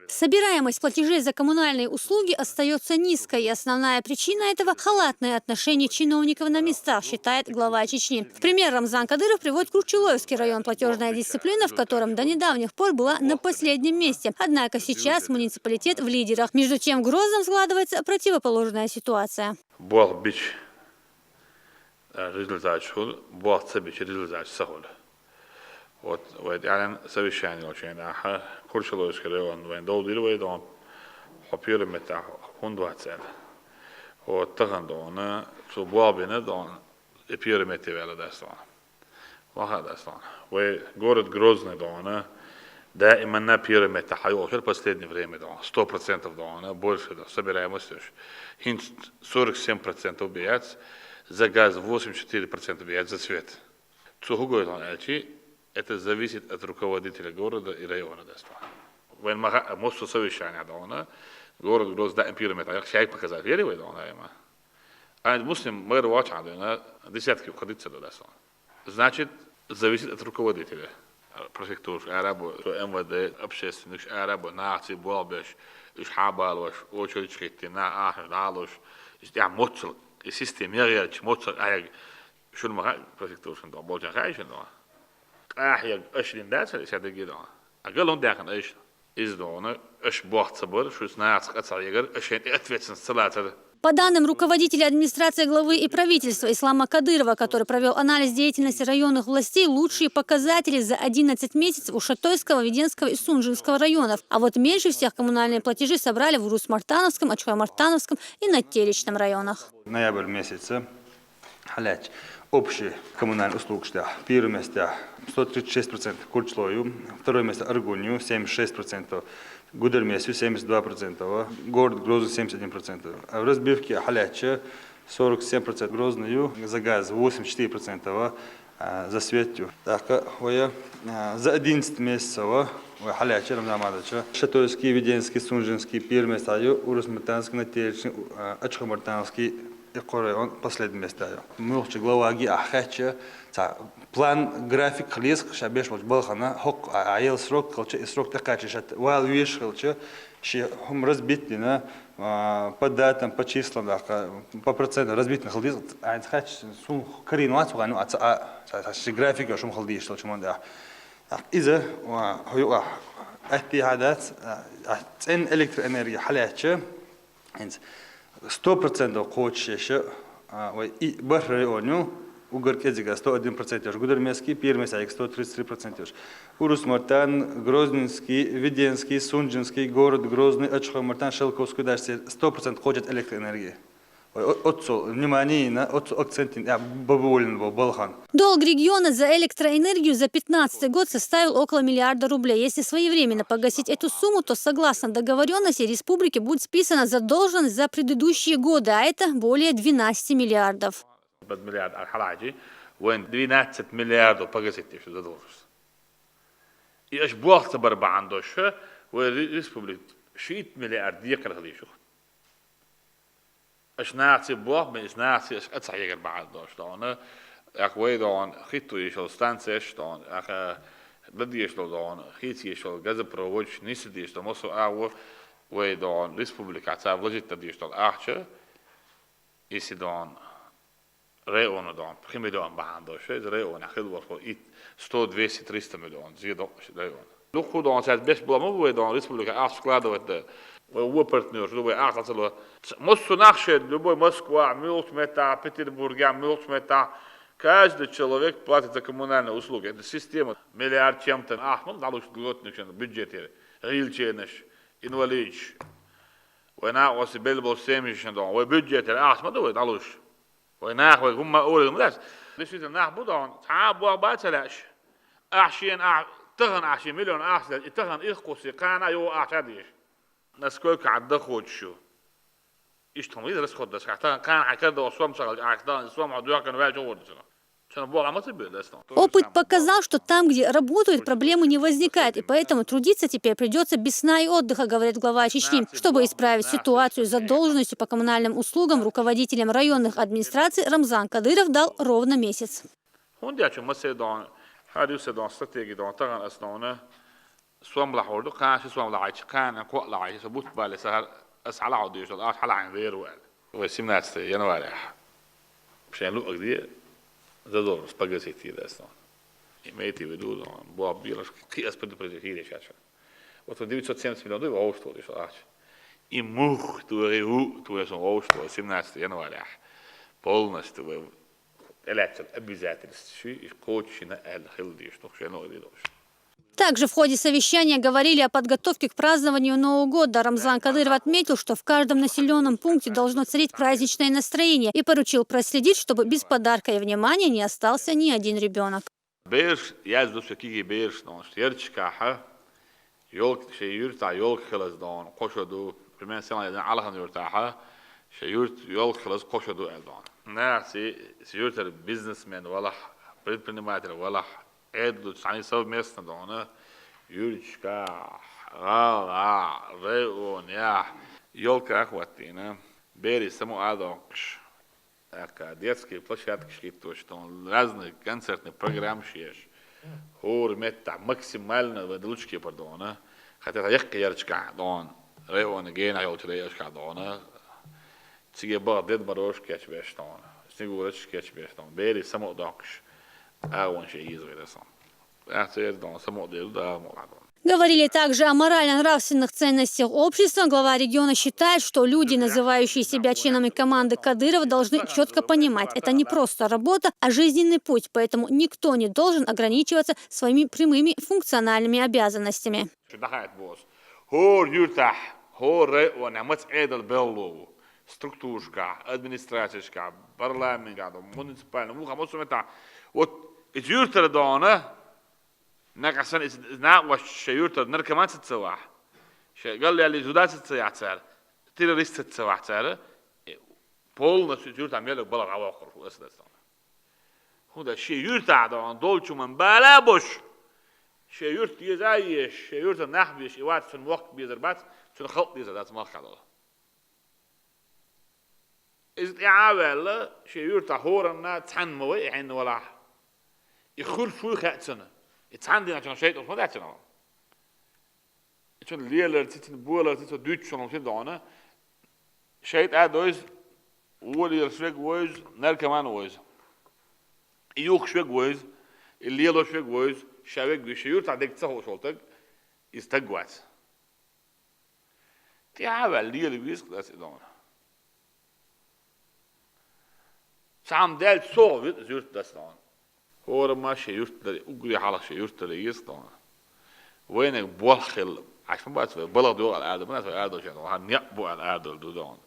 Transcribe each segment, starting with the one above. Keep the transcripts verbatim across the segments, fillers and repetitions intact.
Собираемость платежей за коммунальные услуги остается низкой, и основная причина этого — халатное отношение чиновников на местах, считает глава Чечни. В пример Рамзан Кадыров приводит Кручелоевский район, платежная дисциплина в котором до недавних пор была на последнем месте. Однако сейчас муниципалитет в лидерах. Между тем в Грозном складывается противоположная ситуация. Болх бича результаташ хула, болх ца бича результаташ ца хула. Вот вай тӀаьхьара совещани йолча хана, Кручеловский район вайна довдийра вай, дона хьо первом месте хӀунда вац аьнна. Вот тахан, дона, цо болх бина, дона, и первом месте ваьнна дац, дона. Ма хаа дац, дона. Вай город Грозный, дона, даиман первом месте хьайоагӀаш яр последнее время, дона, сто процентов, дона, больше, дона, собираемость йолаш. ХӀинца сорок семь процентов бе яц за газ, восемьдесят четыре процента бе яц за свет. Цо хӀу гой, дона, аьлча, это зависит от руководителя города и района, дац, дона. Вайна ма хаа, массо совещани, дона, город Грозный даим первом месте яр, шайга показать вери вай, дона, даиман. А муслим мэр вац хьа, дона, десятки уходить ца до, дац, дона. Значит, зависит от руководителя. Префектураш ара бу, МВД, общественникаш ара бу, нахаца болх беш, уж хьабалош, очередаш хӀиттийна, нах ахьаш дӀалуш, уж тӀехь моццал, и система яхъяьлча, моццал Ӏайг, шуна ма хаьа, префектурашна, дона, болчарна хаьий шуна, дона. Къахьег аша дина дацар, иштта дерг, дона. А гал хӀунда даьккхина аша? Из, дона, аша болх ца бар, шуьца нахаца къа ца хьегар, аша шоай тӀа ответственность ца лацар. По данным руководителя администрации главы и правительства Ислама Кадырова, который провёл анализ деятельности районных властей, лучшие показатели за одиннадцать месяцев у Шатойского, Веденского и Сунжинского районов. А вот меньше всех коммунальные платежи собрали в Урус-Мартановском, Ачхой-Мартановском и Надтеречном районах. Ноябрь месяца хьалаьцача общий коммунальный услугаш тӀа первом месте сто тридцать шесть процентов Кручелов ю, втором месте Аргун ю, семьдесят шесть процентов, Гудермес ю, семьдесят два процента, город Грозный, семьдесят один процент. А в разбивке хьалаьцача сорок семь процентов Грозный ю за газ, восемьдесят четыре процента, а, за свет ю. ТӀаккха вай, а, за одиннадцать месяцев вай хьалаьцача, Рамзан Мадович, Шатойский, Веденский, Сунжинский первом месте ю, Урус-Мартановский, Надтеречный, а, Ачхой-Мартановский и кхо район последнем месте ю. Муьлххача главага ахь хаьттача, цхьа план, график хила еза ша беш болча балхана, хӀокху а, а, яла срок хилча, и срок тӀекхача, ша вала везаш хилча, ши хӀума разбить дина, а, по датам, по числам, тӀаккха по процентам разбить дина хила деза, айна хаьттача, суна карийна вац вай, ну, а ца, а, ца, ца, ши график йолуш хӀума хила дезаш хилча, ма да. ТӀаккха иза, а, хьо юкъахь атта хьадац, а, а, цӀена электроэнерги хьалаьцча, хӀинца сто процентов кхочуш еш, а, вай и бархӀ район ю, уггар кӀеззига сто один процент еш, Гудермесский, первом месте сто тридцать три процент еш. Урус-Мартан, Грозненский, Веденский, Сунжинский, город Грозный, Ачхой-Мартан, Шелковский, даже сто процент кхочуш электроэнерги. Вай о-, оццул внимание йина, оццул акцент йина, а, бабулин бо балхан. Долг региона за электроэнергию за пятнадцатый год составил около миллиарда рублей. Если своевременно погасить эту сумму, то, согласно договорённости, республике будет списана задолженность за предыдущие годы, а это более двенадцати миллиардов. Бад миллиард ар хьалахьаьжи, вайн двенадцать миллиардов погасить деш задолженность. И аша болх ца бар бахьана долуш, вай ре-, республика шийтта миллиард декхар хила йиш ю. Аша нахаца болх бен, аша нахаца аша къа ца хьегар бахьана долуш, дона, тӀаккха вай, дона, хӀитто йиш йолу станцеш, дона, тӀаккха дан дезаш долу, дона, хийца йиш йолу газопроводаш, нисса дезаш долу массо а агӀо, вай, дона, республикахь цара вложить дан дезаш долу ахча, если, дона, района, дона, пхи миллион бахьана долуш, иза районехь хила волуш, и сто, двести, триста миллион зен доккхуш района. Дуккха, дона, цаьрца беш болу ма бу вай, дона, республика ахча складывать дан. Вай вон партнёрш ду, вай ахча ца ло. Ц-, массо а нах шайн, любой Москвахь, муьлххачу меттахь, Петербургехь, муьлххачу меттахь, каждый человек платит за коммунальные услуги. Это система. Миллиард чем-то ахча ма дӀалуш льготникашна бюджетера, гӀийлачернаш, инвалидаш. Вай накъостий белла болу семьяшна, дона, вай бюджетера ахча ма ду вай дӀалуш. Вай наха вай хӀумма а олийла ма дац. Действительно, нах бу, дона, цхьа а болх бан ца лаьаш. Ахьа шена ахьа, тахана ахьа шен миллион ахча лаьа, и тахана ирх кхуссий, кхана а йогӀу ахча дезаш. Насколько хьан доход ю? Иштта хӀума иза расход даш, хьан тахана, кхана хьан карадо сом ца хилча, ахьа тахана сом хьо доьхкина ваьлча гӀур ду цунах. Цунах болх ма ца бу, дона. Опыт показал, что там, где работают, проблемы не возникают, и поэтому трудиться теперь придётся без сна и отдыха, говорит глава Чечни. Чтобы исправить ситуацию с задолженностью по коммунальным услугам, руководителям районных администраций Рамзан Кадыров дал ровно месяц. ХӀунда аьлча ма се, дона, хьан ю се, дона, стратеги, дона, тахана ас, дона, Сом лахьор ду, кхана ши сом лахьайча, кхана кхоъ лахьайча, со бутт бале сахар, ас хьалахьо деш дола, аш хьалахьийна вер ву аьлла. Вай семнадцатого января шайн луъаг де, задолженность погасить йийр ас. Имеете в виду, бо белаш, кхы ас предупредить йийр аш. Вот он девятьсот семьдесят миллион ду, вовш тол деш ахча. И мух тури у, тури сон вовш тол, семнадцатого января. Полностью вай электр обязательств ши, и кхочушна аьлла хила деш, ну, шайн луъаг де долаш. Также в ходе совещания говорили о подготовке к празднованию Нового года. Рамзан Кадыров отметил, что в каждом населенном пункте должно царить праздничное настроение, и поручил проследить, чтобы без подарка и внимания не остался ни один ребенок. Бераш, яздеш ду шо кегий бераш, ну, шо ярчкахьа, ёлка, шоай юртахь ёлка хилаза, ну, кхо шо ду, примерно, села яздан Алхан юртахьа, шоай юрт ёлка хилаза кхо шо ду аьлла, ну. Нах, шоай, шоай юртара бизнесмен валахь, предприниматель валахь, Ӏедалца совместно, ну, юрташкахь, гӀалахь, районехь, ёлка хӀоттийна, берий самукъадоккхуш, тӀаккха детский площадкаш хӀиттош, ну, разные концертные программаш еш. ХӀора меттахь максимально вай далучу кепара, ну, хотя яккхий ярчкахь, ну, района генахь йолчу районашкахь, ну, цига баха Дед Морозаш кечбеш, ну, Снегурочаш кечбеш, ну, берий самукъадоккхуш, агӀонаш е йийр вай даса. Ахь церан, ну, самукъадер ду, Дала мукъ лахь, ну. Говорили также о морально-нравственных ценностях общества. Глава региона считает, что люди, называющие себя членами команды Кадырова, должны четко понимать, это не просто работа, а жизненный путь, поэтому никто не должен ограничиваться своими прямыми функциональными обязанностями. Шу дахьайта боху. ХӀора юртахь, хӀора районехь маца Ӏедал белло ву? Структурашкахь, администрацешкахь, парламентехь, муниципальный, муха маца метта. Вот иза юртара, ну, нагахь санна иза, иза накъосташа шайн юртара наркоман саца ца вахь, шайн галъяьлла зуда саца ца яхь цара, террорист саца ца вахь цара, э, полностью иза юртахь мел йолу балха дӀавоккхур ву аса даса. ХӀунда шен юьртахь догӀун долчу хӀуманна бала а беш, шен юьрт деза а езаш, шен юьртара нах безаш, и вац цунна мохк безар бац, цунна халкъ дезар дац махкахь долу. Иза тӀаьхьа а ваьлла, шен юьртахь хӀоранна цхьаьна ма вай и хьенна валахь. И хуьлуш вуй хаьа цунна. И цхьана дийнахь шайтӀанаш ма дац цунна. Цуьнан леларца, цуьнан боларца, цо дуьйцучунах хӀун догӀуна, шайтӀа а дойза, вон лелаш верг войза, наркоман а войза. И юхкуш верг войза, и лелош верг войза, ша верг веза, шен юьртахь дерг ца хууш волу стаг, иза стаг вац. ТӀаьхьа а ваьлла лела веза-кх аса и догӀуна. Цхьамма даьлча сов ву иза юьртда аса догӀуна. ХӀорамма шен юьртда, уггаре хьалха шен юьртда еза догӀуна. Вайниг болх хилла, Ӏаш ма бац вай, балха догӀу аьлла ада ма дац вай арадолчарна, хьан некъ бу аьлла арадолу ду догӀуна.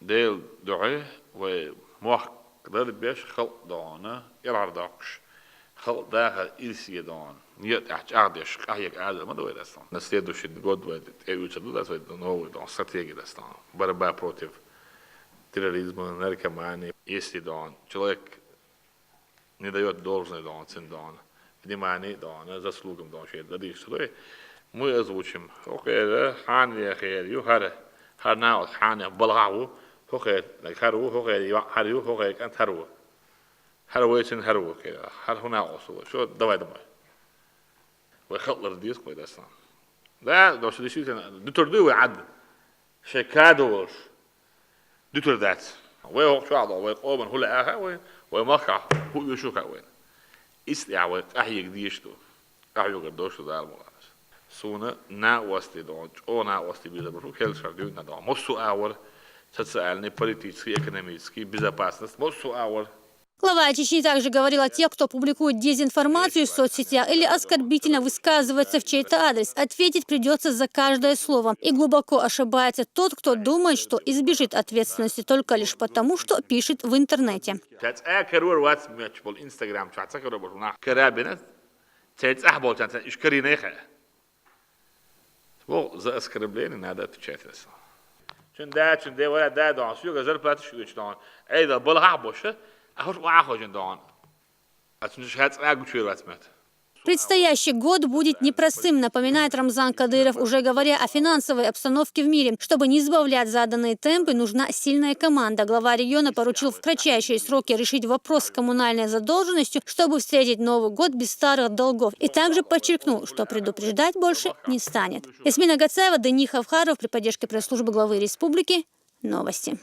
Делан дуьхьа вай мохк дарбеш халкъ догӀуна, кӀелхьардоккхуш, халкъ дахар ирсе догӀуна, некъа тӀехь чӀагӀдеш, къахьега арадала ма ду вай аса догӀуна. На следующий год вай тӀеуьйцур ду аса вай новый догӀуна, стратегия аса догӀуна. Борьба против терроризма, наркомании, если догӀуна, человек не даёт должное догӀуна, цуьнан догӀуна, внимание догӀуна, заслугам догӀуна, шен дан дийш ца дой. Мы озвучим. ХӀокхеран хьанехера ю хӀара, хӀара накъост хьанех балхахь ву, хӀокхеран хӀара ву, хӀокхеран йоӀ хӀара ю, хӀокхеран кӀант хӀара ву. ХӀара вайцин хӀара ву, хӀара хӀун накъост ву. Шо, давай домой. Вай халкъ лар деза-кх вай даснан. Да, дош действительно, дуьтур дуй вай Ӏад. Шайн кадо волуш дуьтур дац. Вай хӀокху чохь догӀу, вай къоман хӀун лаьа хаьа вайна, вай махкахь хӀун оьшу хаьа вайна. Иза тӀехь вай къахьега дезаш ду. Къахьоьгур долуш ду Дала мукъалахь. Суна накъостий догӀу, чӀогӀа накъостий безар бу шу, кхел шар дуьйна догӀу. Массо а агӀор, социальный, политический, экономический, безопасность, массо а агӀор. Глава Чечни также говорил о тех, кто публикует дезинформацию в соцсетях или оскорбительно высказывается в чей-то адрес. Ответить придётся за каждое слово. И глубоко ошибается тот, кто думает, что избежит ответственности только лишь потому, что пишет в интернете. Ша цӀа карор вац моьттуш болу Instagram чохь ца карор болуш нах карабина, церан цӀахь болчарна ца уьш карийна хаьа. Боху, за оскорбление надо отвечать, Расул. Цуьнан да, цуьнан де вара да догӀун, соьга зарплаташ оьцу догӀун. Айда балхахь а бошуш, а хӀуш охьахожина догӀун. А цуьнан ша цкъа гучуьйр вац моьтту. Предстоящий год будет непростым, напоминает Рамзан Кадыров, уже говоря о финансовой обстановке в мире. Чтобы не сбавлять заданные темпы, нужна сильная команда. Глава региона поручил в кратчайшие сроки решить вопрос с коммунальной задолженностью, чтобы встретить Новый год без старых долгов. И также подчеркнул, что предупреждать больше не станет. Эсмина Гацаева, Дени Хавхаров при поддержке пресс-службы главы республики. Новости.